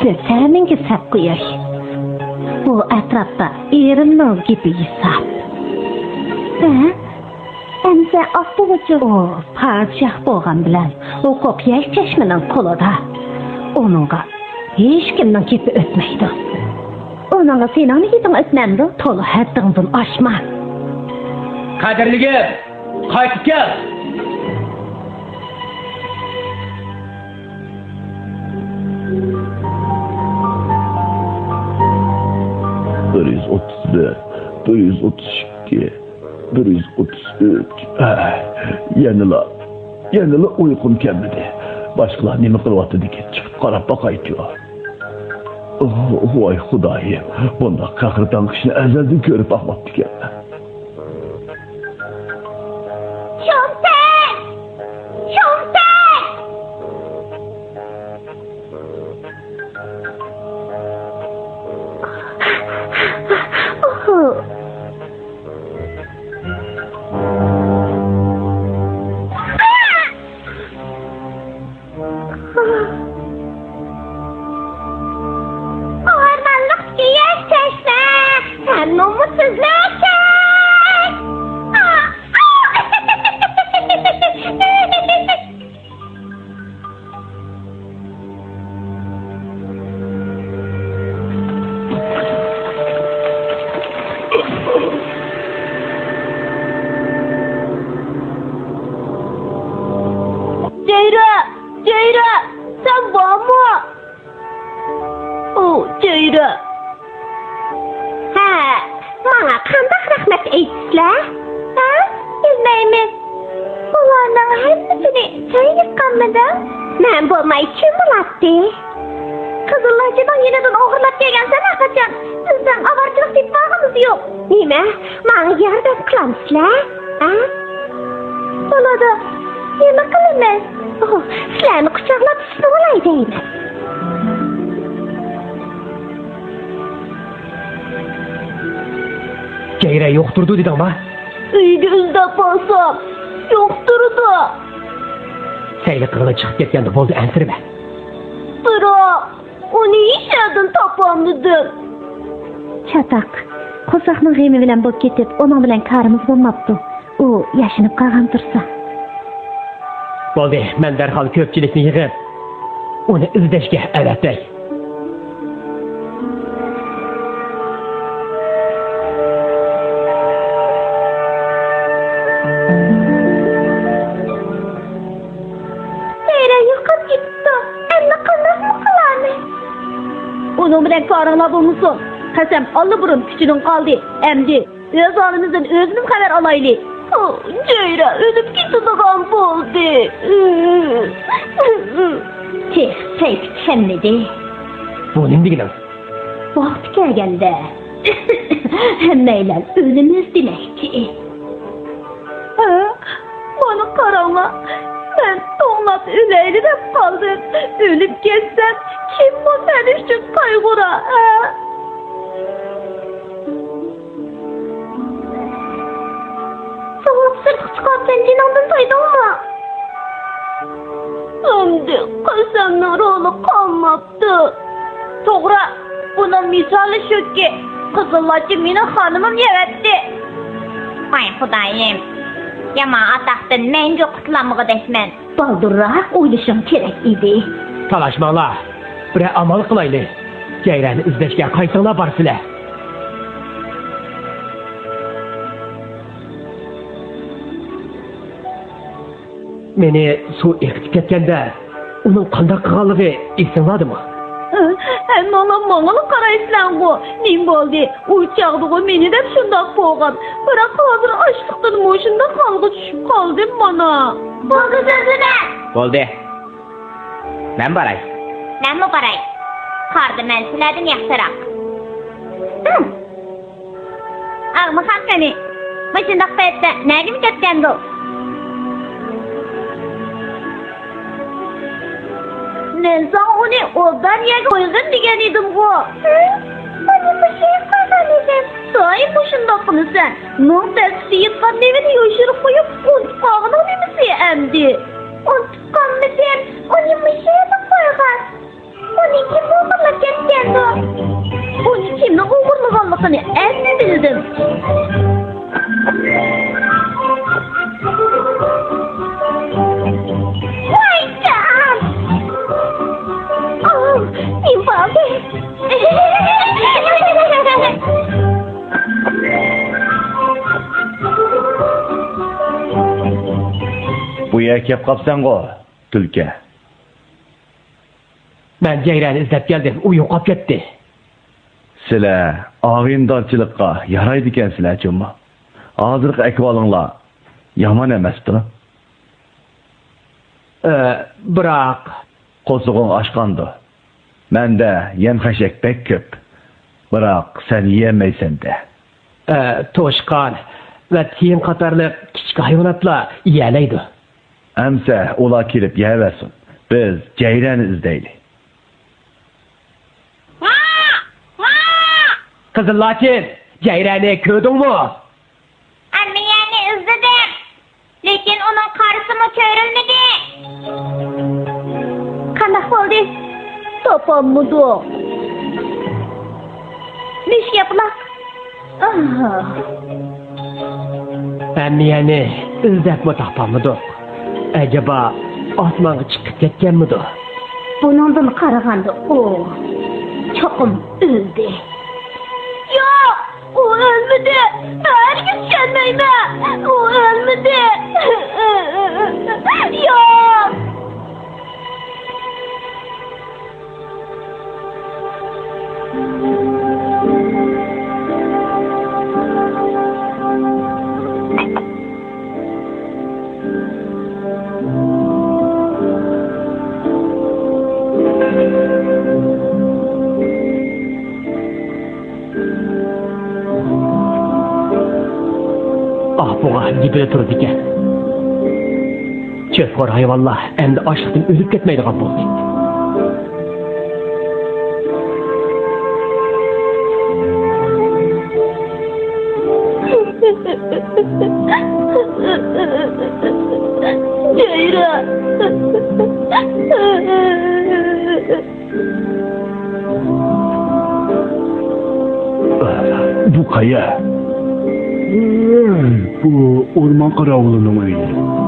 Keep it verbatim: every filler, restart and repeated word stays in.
سەمىڭگە سەپ قوياي. بۇ ئەتراپتا ئېرىمنىڭ گېپى ھېساب. ھە؟ ئەمسە ئاپتىغۇچۇ. ئۇ پادىشاھ بولغان بىلەن ھوقۇق يەر چەشمىنىڭ قولىدا. ئۇنىڭغا ھېچكىمنىڭ گېپى ئۆتمەيدۇ. ئۇنىڭغا سېنىڭمۇ گېپىڭ ئۆتمەمدۇ؟ تولا ھەددىڭدىن ئاشما. قەدىرلىگىم، قايتىپ كەل! بىر يۈز ئوتتۇز بىر، بىر يۈز ئوتتۇز ئىككى، بىر يۈز ئوتتۇز ئۈچ. ئەي، يەنىلا، يەنىلا ئۇيقۇم كەلمىدى. باشقىلار نېمە قىلىۋاتىدىكىن، چىقىپ قاراپ باقايچۇ. ئوھ، ۋاي خۇدايىم، بۇنداق قەھرىتان قىشنى ئەزەلدىن كۆرۈپ باقماپتىكەنمەن. شۇڭتەي! شۇڭتەي! ئورمانلىقتىكى يەر چەشمە، سەن نومۇسسىزلىرسەن! جەيرە! جەيرە! سەن بارمۇ؟ ئۇ، جەيرە. ھە، ماڭا قانداق رەھمەت ئېيتىسىلەر؟ ھە؟ بىلمەيمەن. ئۇلارنىڭ ھەممىسىنى سەن يىغقانمىدىڭ؟ مەن بولماي كىم بولاتتى؟ قىزىللاچىنىڭ يېنىدىن ئوغرىلاپ كەلگەنسەن ھەرقاچان. بىزنىڭ ئاۋارىچىلىك تېپىۋالغىنىمىز يوق. نېمە؟ ماڭا ياردەم قىلامسىلەر؟ ھە؟ بولىدۇ. نېمە قىلىمىز؟ ئوھ، سىلەرنى قۇچاقلاپ سۇنۇۋالاي دەيمەن. جەيرە يوقتۇرىدۇ دېدىڭما؟ ئۆيگە ئىزدەپ بارسام، يوقتۇرىدۇ. سەيلە قىرغىنى چىقىپ كەتكەندە بولدى، ئەنسىرىمە. بىراق، ئۇنى ھېچ يەردىن تاپالمىدىم. چاتاق، قورساقنىڭ غېمى بىلەن بولۇپ كېتىپ، ئۇنىڭ بىلەن كارىمىز بولماپتۇ. ئۇ ياشىنىپ قالغان تۇرسا. بولدى، مەن دەرھال كۆپچىلىكنى يىغىپ، ئۇنى ئىزدەشكە ئەۋەتەي. ۋەيران يوقاپ كېتىپتۇ. ئەمدى قانداقمۇ قىلارمىز؟ ئۇنىڭ بىلەن كارىڭلار بولمىسۇن. قەسەم ئاللىبۇرۇن كۈچىدىن قالدى. ئەمدى ئۆز ھالىمىزدىن ئۆزىمىز خەۋەر ئالايلى. ئۇ، جەيرە ئۆلۈپ كېتىدىغان بولدى. تېخى پەيتى كەلمىدى. بۇ نېمە دېگىنىڭ؟ ۋاقتى كەلگەندە ھەممەيلەن ئۆلىمىز دېمەكچى. ھە، مانا قاراڭلار، مەن توڭلاپ ئۆلەيلى دەپ قالدىم. ئۆلۈپ كەتسەم، كىممۇ مەن ئۈچۈن قايغۇرار، ھە؟ سوغۇق سىرتقا چىقىپ، زەنجىرىڭدىن تايدىڭمۇ؟ ئەمدى قەسەمنىڭ رولى قالماپتۇ. توغرا، بۇنىڭ مىسالى شۇكى، قىزىللاچى مېنىڭ خانىمىمنى يەۋەتتى. ۋاي خۇدايىم، يامان ئاتاقتىن مەڭگۈ قۇتۇلالمىغۇدەكمەن. بالدۇرراق ئويلىشىڭ كېرەك ئىدى. تالاشماڭلار، بىرەر ئامال قىلايلى. جەيراننى ئىزدەشكە قايسىڭلار بارىسىلەر؟ مېنى سۇ ئېقىتىپ كەتكەندە، ئۇنىڭ قانداق قىلغانلىقى ئېسىڭلاردىمۇ؟ ھەممىڭلار ماڭىلا قارايسىلەرغۇ؟ نېمە بولدى؟ ئۇ چاغدىغۇ مېنى دەپ شۇنداق بولغان. بىراق ھازىر ئاچلىقتىن مۇشۇنداق ھالغا چۈشۈپ قالدىم مانا. بولدى، سۆزلىمە! بولدى. مەن باراي. مەنمۇ باراي. قاردا مەن سىلەردىن ياخشىراق. ھىم. ئاغمىخان قېنى، مۇشۇنداق پەيتتە نەگىمۇ كەتكەندۇ؟ مەن ساڭا ئۇنى ئوبدان يەرگە قويغىن دېگەن ئىدىمغۇ. ھە؟ ئۇنى مۇشۇ يەرگە قويغان ئىدىم. دائىم مۇشۇنداق قىلىسەن. مىڭ تەستە يېتىقان مېۋىنى يوشۇرۇپ قويۇپ، ئۇنتۇپ قالغىنىڭ نېمىسى ئەمدى؟ ئۇنتۇپ قالمىدىم. ئۇنى مۇشۇ يەرگە قويغان. ئۇنى كىم ئوغرىلاپ بۇنى كىمنىڭ ئوغرىلىغانلىقىنى ئەمدى بىلدىم. ۋايجان! ئاۋ، نېمە بولدى؟ بۇ يەرگە كەپ قاپسەنغۇ، تۈلكە. مەن جەيراننى ئىزدەپ كەلدىم، ئۇ يوقاپ كەتتى. سىلەر ئاغىنىدارچىلىققا يارايدىكەنسىلەر جۇمۇ. ھازىرقى ئەھۋالىڭلار يامان ئەمەستۇ. ئە، بىراق. قورسىقىڭ ئاچقاندۇ؟ مەندە يەم-خەشەك بەك كۆپ. بىراق سەن يېيەلمەيسەن-دە. ئە، توشقان ۋە تىيىن قاتارلىق كىچىك ھايۋاناتلار يېيەلەيدۇ. ئەمسە ئۇلار كېلىپ يەۋەرسۇن. بىز جەيراننى ئىزدەيلى. قىزىل لاچىن، جەيراننى كۆردۈڭمۇ؟ ھەممە يەرنى ئىزدىدىم، لېكىن ئۇنىڭ قارىسىمۇ كۆرۈنمىدى. قانداق بولدى؟ تاپالمىدۇق. مۈشۈك ياپىلاق. ئاھ. ھەممە يەرنى ئىزدەپمۇ تاپالمىدۇق. ئەجەبا ئاسمانغا چىقىپ كەتكەنمىدۇ؟ بۇنىڭدىن قارىغاندا ئۇ چوقۇم ئۆلدى. ياق! ئۇ ئۆلمىدى. ھەرگىز چۈشەنمەيمەن. ئۇ ئۆلمىدى. ياق. ئاھ، بۇغا گېپىدە تۇرىدىكەن. چۆپخور ھايۋانلار ئەمدى ئاچلىقتىن ئۆلۈپ كەتمەيدىغان بولدى. جەيران. بۇ قەيەر؟ بۇ ئورمان قاراۋۇلىنىڭ ئۆيى.